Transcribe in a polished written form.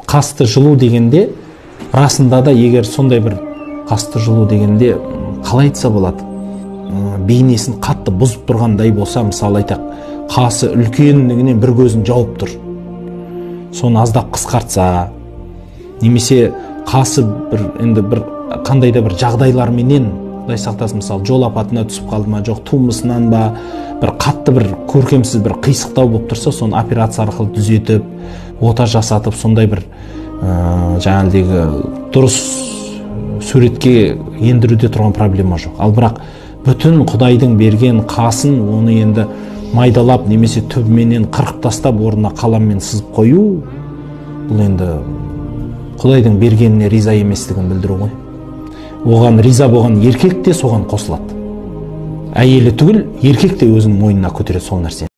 Қасты жұлу дегенде, расында да егер сондай бір қасты жұлу дегенде, қалай айтса болады, бейнесін қатты бұзып тұрғандай болса, мысалы айтақ, қасы үлкендігінен бір көзін жауып тұр, соны аздап қысқартса, немесе қасы бір енді бір қандай да бір жағдайларменен, Құдай сақтасын, мысалы жол апатына түсіп қалды ма, жоқ тумысынан ба, бір қатты бір көркемсіз бір қисықтау болып тұрса, соны операция арқылы түзетіп, ота жасатып, сондай бір жаңағыдегі дұрыс суретке ендіруде тұрған проблема жоқ. Ал бірақ бүтін Құдайдың берген қасын, оны енді майдалап немесе түбіменен қырқып тастап, орнына қаламмен сызып қою, бұл енді Құдайдың бергеніне риза еместігін білдіру ғой. Оған риза болған еркек те соған қосылады. Әйелі түгіл, еркек те өзінің мойнына көтереді сол нәрсені.